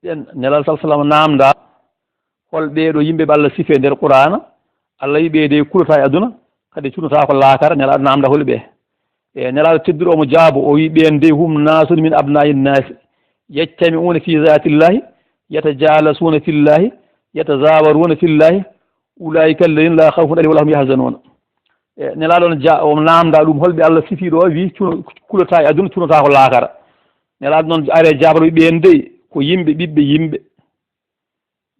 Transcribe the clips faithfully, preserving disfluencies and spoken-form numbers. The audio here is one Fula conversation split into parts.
Ɗen Nelaaɗo sal sallam naamnda hol ɓee ɗo yimɓe ɓe Allah sifi e nder Qur'aana, Allah wi ɓee dey kulata e aduna, kadi cunotaako laakara, Nelaaɗo naamnda hol ɓee. E Nelaaɗo tedduɗo omo jaabo, o wi ɓeen dey hum naasun min abnaa'i naasi, yajtami'uuna fi zaatillahi, yatajaalisuuna fillahi, yatazaawaruuna fillahi, ulaa'ika alladhiina laa khawfun alayhim wa laa hum yahzanuuna. E Nelaaɗo on ja-, o naamnda ɗum hol ɓe Allah sifi ɗo, wi cuno-, kulata e aduna, cunotaako laakara. Nelaaɗo noon are jaabaro ɓeen dey ko yimɓe ɓiɓɓe yimɓe.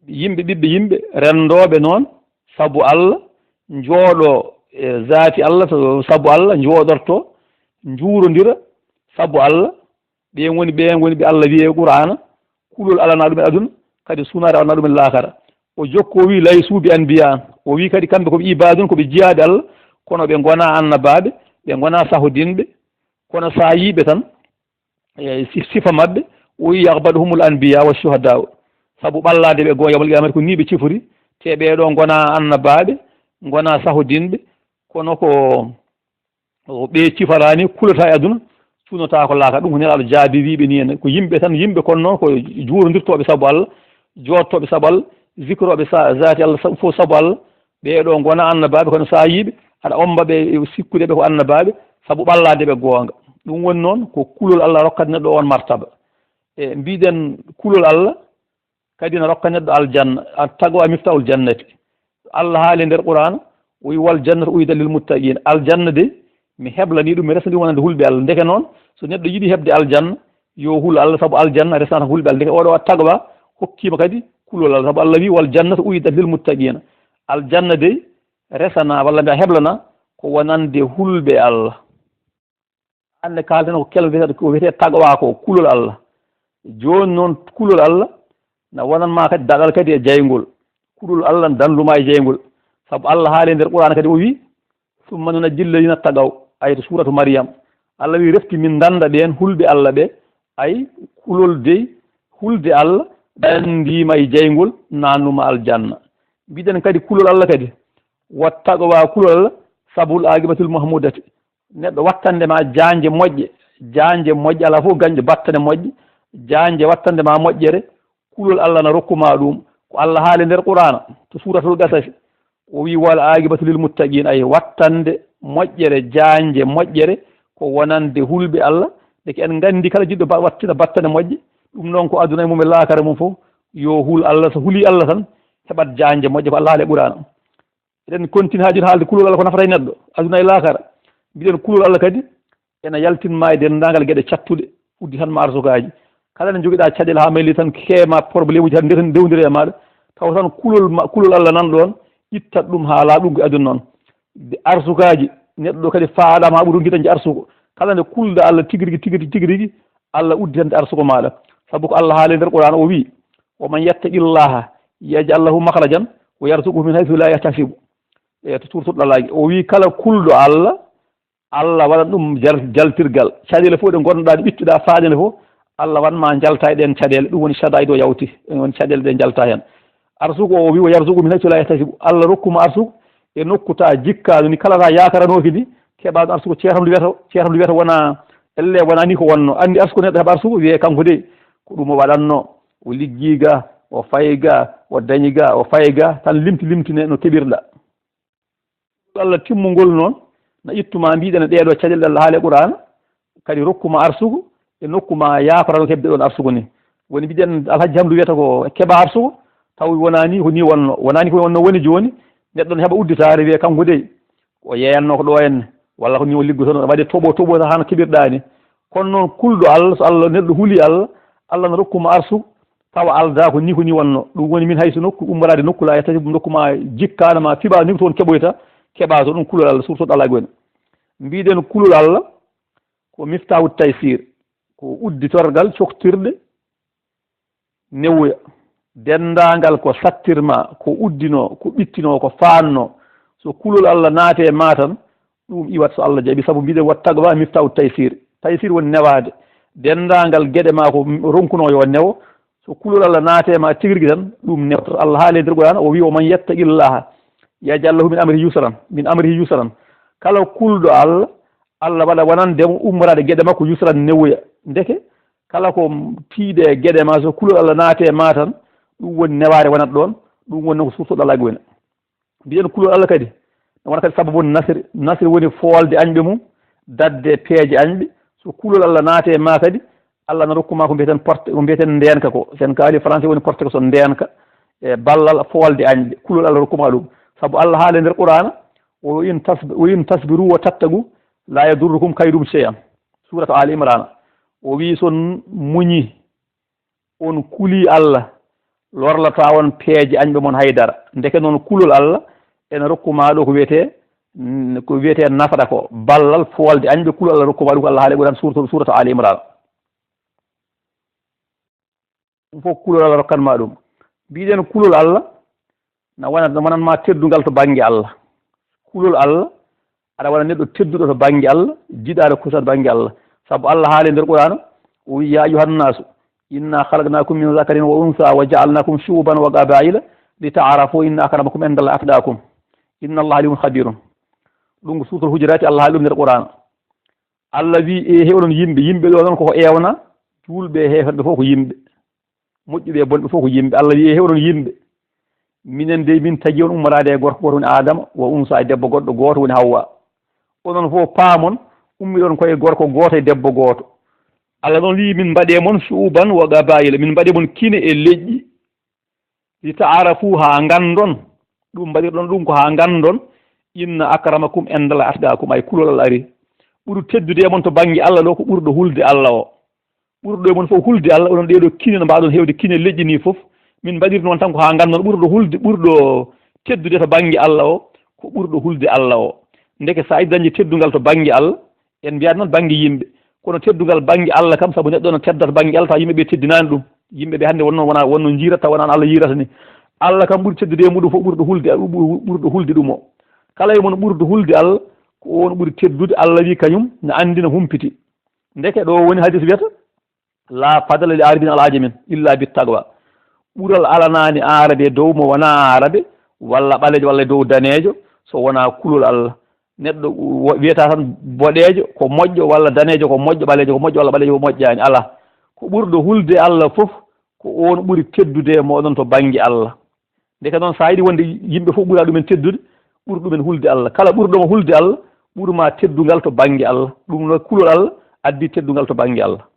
Yimɓe ɓiɓɓe yimɓe, renndooɓe noon sabu Allah, njooɗo e zaati Allah, so-, sabu Allah, njooɗorto, njuurondira sabu Allah. Ɓeen woni, ɓeen woni ɓe Allah wi'i e Qur'aana, kulol alana ɗum e aduna, kadi sunaare alana ɗum e laakara. O jokki o wi, "Laysu bi anbiya." O wi kadi kamɓe ko ɓe ibaadun, ko ɓe jiyaaɓe Allah, kono ɓe ngonaa annabaaɓe, ɓe ngonaa sahodinɓe, kono so a yii ɓe tan, e si-, sifa maɓɓe, o wi, "Yaqbaduhumul anbiya wa shuhadaa'u." Sabu ɓallaade ɓe goo yawmal qiyamati, ko nii ɓe cifori, te ɓee ɗoo ngonaa annabaaɓe, ngonaa sahodinɓe, kono ko o ɓe cifaraani, kulata e aduna, cunotaako laakara. Ɗum ko Nelaaɗo jaabi, wi ɓe nii en, ko yimɓe tan, yimɓe kono noon ko juurondirtooɓe sabu Allah, jooɗtooɓe sabu Allah, zikrooɓe sa-, zaati Allah sa-, fof sabu Allah, ɓee ɗoo ngonaa annabaaɓe, kono so a yii ɓe, aɗa omba ɓe e sikkude ɓe ko annabaaɓe, sabu ɓallaade ɓe goonga. Ɗum woni noon ko kulol Allah rokkata neɗɗo oon martaba. E mbiɗen kulol Allah kadi na rokka neɗɗo aljanna, a tago a miftahul jannati. Allah haali e nder Qur'aana, o wi, "Wal jannatu uiddat lil muttaqin." Aljanna de, mi heblanii ɗum, mi resanii ɗum wonande hulɓe Allah. Ndeke noon, so neɗɗo yiɗi heɓde aljanna, yo hul Allah, sabu aljanna resata hulɓe Allah. Ndeke oɗo a taqwa hokkiima kadi kulol Allah, sabu Allah wi, "Wal jannatu uiddat lil muttaqina." Aljanna dey resana, walla mbiya heblana, ko wonande hulɓe Allah. Hannde kaalten ko kelo wiyetee, ko wiyetee taqwa ko, kulol Allah. Jooni noon, kulol Allah na wonan ma kadi daɗal kadi e jayngol. Kulol Allah na dandu ma e jayngol. Sabu Allah haali e nder Qur'aana kadi, o wi, "Summa nunajji alladhina taqaw." Ay to suuratu Maryam. Allah wi, "Refti min danda ɓeen hulɓe Allah ɓe." Ay kulol dey, hulde Allah, dandii ma e jayngol, naannuma aljanna. Mbiɗen kadi kulol Allah kadi, "Wat taqwa," kulol Allah, "sabul aqibatul mahmudati." Neɗɗo wattande ma jaanje moƴƴe, jaanje moƴƴe, alaa fof gañɗo battane moƴƴe, jaanje wattande ma moƴƴere, kulol Allah na rokku ma ɗum. Ko Allah haali nder Qur'aana, to Suuratul Qasas, o wi, "Wal aaqibatu lil muttaqiin," ay wattande moƴƴere, jaanje moƴƴere, ko wonande hulɓe Allah. Ndeke en nganndi kala jiɗɗo ba-, wattina battane moƴƴe, ɗum noon ko aduna e mum e laakara mum fof, yo hul Allah, so huli Allah tan, heɓat jaanje moƴƴe, ko Allah haali e Qur'aana. Eɗen continue haa jooni haalde kulol Allah ko nafata e neɗɗo, aduna e laakara. Mbiɗen kulol Allah kadi ena yaltin ma e denndaangal geɗe cattuɗe, udditan ma arsukaaji. Kala nde njogiɗaa caɗeele haa mayli tan, keema problème uji tan ndewtondira e maaɗa, taw tan kulol ma, kulol Allah nan ɗoon, ittat ɗum haa laaɓa ɗum ko aduna noon. De arsukaaji, neɗɗo kadi faaɗaama haa ɓuri ronki dañde arsuko. Kala nde kulɗa Allah tigi rigi, tigi rigi, tigi rigi, Allah udditante arsuko maaɗa. Sabu ko Allah haali e nder Qur'aana, o wi, "Wa man yattaqillaha yaj'al lahu makhrajan wa yarzuqhu min haythu la yahtasib." E to suuratul Dalaaq, o wi, "Kala kulɗo Allah, Allah waɗan ɗum jar-, jaltirgal. Caɗeele fof ɗe ngonɗa ɗe ɓittuɗa faaɗe nde fof, Allah waɗan ma njalta e ɗeen caɗeele." Ɗum woni shadaa'id o yawti, ɗum woni caɗeele ɗe njalta heen. Arsuko o wi, "Wa yarzuqhu min haythu la yahtasib." Allah rokku ma arsuko e nokku ta jikkaano ni, kala ta yaakaranooki ndi, keɓa ɗum arsuko. Ceerno ndu wiyata, ceerno ndu wiyata wona, elle wona ni ko wonno. Anndi arsuko neɗɗo heɓa arsuko, wiyee kanko dey ko ɗum o waɗanno. O liggi ga, o fayi ga, o dañi ga, o fayi ga, tan limti limtine no keɓirɗa. Allah timmungol noon, na ittuma mbiɗen ɗee ɗoo caɗeele Allah haali e Qur'aana, kadi rokku ma arsugo, e nokku ma yaakorano heɓde ɗoon arsugo ni. Woni mbiɗen Alhaji Hamdu wiyata ko keɓa arsugo, taw wonaa ni ko ni wonno, wonaa ni ko wonno woni jooni, neɗɗo ne heɓa udditaare wiyee kanko dey, o yeeyanno ko ɗo henne, walla ko ni o liggotono, waɗi toɓo, toɓo tan hano keɓirɗaa ni. Kono noon kulɗo Allah, so Allah, neɗɗo huli Allah, Allah na rokku ma arsugo, tawa aldaa ko ni, ko ni wonno. Ɗum woni min hayso nokku, ummoraade nokku, la yahtasib, nokku ma jikkaano ma, fiɓa ni ko toon keɓoyta, keɓa to ɗum kulol Allah, surtout Dalaaq woni. Mbiɗen kulol Allah ko miftaahu taysir, ko udditorgal coktirɗe newuya. Denndaangal ko sattirma, ko uddino, ko ɓittino, ko faanno. So kulol Allah naate e ma tan, ɗum iwat so Allah jaɓi. Sabu mbiɗen wat taqwa miftaahu taysir. Taysir woni newaade. Denndaangal geɗe ma ko ronkuno yo newo. So kulol Allah naate e ma tigi rigi tan, ɗum newtoto. Allah haali e nder Qur'aana, o wi, "Wa man yattaqillaha yaj'al lahu min amrihi yusran, min amrihi yusran." Kala kulɗo Allah, Allah waɗa wonande mo ummoraade geɗe makko yusran newuya. Ndeke, Kala ko tiiɗe e geɗe ma, so kulol Allah naate e ma tan, ɗum woni newaare wonat ɗoon, ɗum woni ko suurtol Allah woni. Mbiɗen kulol Allah kadi, no wona kadi sababu nasri. Nasri woni foolde añɓe mum, daɗde peeje añɓe. So kulol Allah naate e ma kadi, Allah na rokku ma ko mbiyeten porte, ko mbiyeten ndeenka ko. Sen kaali français woni porte ko so ndeenka, e ballal foolde añɓe. Kulol Allah rokku ma ɗum. Sabu Allah haali e nder Qur'aana, o in tas-, o in tasbiru wa tattagu, la yadurrukum kayduhum shay'an. Suuratu Ali Imrana. O wii so on muñi, on kuli Allah, lorlataa on peeje añɓe mon haydara. Ndeke noon kulol Allah ene rokku ma ɗo ko wiyetee, ko wiyetee nasara ko, ballal foolde añɓe kulol Allah rokku ma ɗum ko Allah haali e Qur'aan suuratu, suuratu Ali Imrana. Ɗum fof kulol Allah rokkan ma ɗum. Mbiɗen kulol Allah na wona, na wonan ma teddungal to bannge Allah. Kulol Allah aɗa wona neɗɗo tedduɗo to bannge Allah, jiɗaaɗo kusa to bannge Allah. Sabu Allah haali e nder Qur'aana, o wi, "Ya ayyuhan nasu, inna khalaqnakum min zakarin wa unsa wa ja'alnakum shu'uban wa qabaila li ta'arafu inna akramakum indallahi atqakum. Inna Allaha alimun khabirun." Ɗum ko suuratul Hujuraati, Allah haali ɗum nder Qur'aana. Allah wi, "E he onon yimɓe, yimɓe ɗo noon koko eewna, juulɓe e heeferɓe fof ko yimɓe. Moƴƴuɓe e bonɓe fof ko yimɓe." Allah wi, "E he onon yimɓe, minen dey min tagi on ummoraade e gorko gooto woni Aadama, wa unsa e debbo goɗɗo gooto woni Hawwa. Onon fof paamon, ummiɗon ko e gorko gooto e debbo gooto. Allah noon wi, min mbaɗe mon shu'uban wa qabaila, min mbaɗe mon kine e leƴƴi. Li ta'arafu, haa nganndon." Ɗum mbaɗirɗon ɗum ko haa nganndon. "Inna akramakum indallahi atqakum." Ay kulol Allah ari. Ɓuri teddude e mon to bannge Allah ɗo ko ɓurɗo hulde Allah o. Ɓurɗo e mon fof hulde Allah, onon ɗee ɗoo kine no mbaaɗon heewde kine leƴƴi nii fof. Min mbaɗiri noon tan ko haa nganndon ɓurɗo hulde, ɓurɗo teddude to bannge Allah o, ko ɓurɗo hulde Allah o. Ndeke so a yiɗi dañde teddungal to bannge Allah, en mbiyaani noon bannge yimɓe. Kono teddungal bannge Allah kam, sabu neɗɗo no tedda to bannge Allah, tawa yimɓe ɓe teddinaani ɗum. Yimɓe ɓe hannde wonno, wona, wonno njiirata, tawa wonaa no Allah yiirata ni. Allah kam ɓuri teddude e muɗum fof ɓurɗo hulde, ɓu-, ɓurɗo hulde ɗum o. Kala e mon ɓurɗo hulde Allah, ko on ɓuri teddude. Allah wi kañum na anndi, no humpiti. Ndeke ɗo woni hadis wiyata, "La fadla li arabin ala ajamin illa bit taqwa." Ɓural alanaani aarabe dow mo wonaa aarabe, walla ɓaleejo, walla dow daneejo, so wonaa kulol Allah. Neɗɗo wo-, wiyata tan boɗeejo ko moƴƴo, walla daneejo ko moƴƴo, ɓaleejo ko moƴƴo, walla ɓaleejo ko moƴƴaani. Alaa. Ko ɓurɗo hulde Allah fof, ko oon ɓuri teddude e mooɗon to bannge Allah. Ndeke noon, so a yiɗi wonde yimɓe fof ɓura ɗumen teddude, ɓur ɗumen hulde Allah. Kala ɓurɗo mo hulde Allah, ɓur ma teddungal to bannge Allah. Ɗum no kulol Allah addi teddungal to bannge Allah.